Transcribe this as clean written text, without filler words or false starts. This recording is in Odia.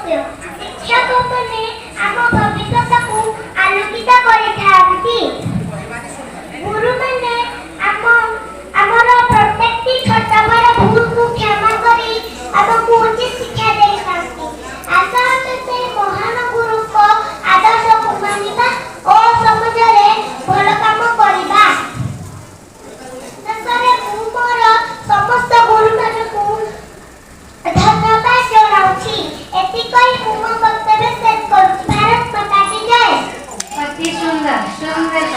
ଅବଶ୍ୟ। ଶିକ୍ଷକମାନେ ଆମ ଭବିଷ୍ୟତକୁ ଆଲୋକିତ କରିଥାନ୍ତି। ଗୁରୁମାନେ ଆମର ପ୍ରତ୍ୟେକଟି ଛୋଟ ବଡ଼ ଭୁଲକୁ କ୍ଷମା କରି ଆମକୁ ଉଚିତ ଶିକ୍ଷା ଦେଇଥାନ୍ତି। ଆସ, ଆମେ ସେ ମହାନ ଗୁରୁଙ୍କ ଆଦର୍ଶକୁ ମାନିବା ଓ ସମାଜରେ ଭଲ କାମ କରିବା। ଶେଷରେ ମୁଁ ମୋର ସମସ୍ତ ଗୁରୁମାନଙ୍କୁ ଧନ୍ୟବାଦ ଜଣାଉଛି। ଏତିକି କହି ମୁଁ ମୋ ବକ୍ତବ୍ୟ ଶେଷ କରୁଛି। ଭାରତ ମାତା କି ଜୟ। ଅତି ସୁନ୍ଦର, ସୁନ୍ଦର।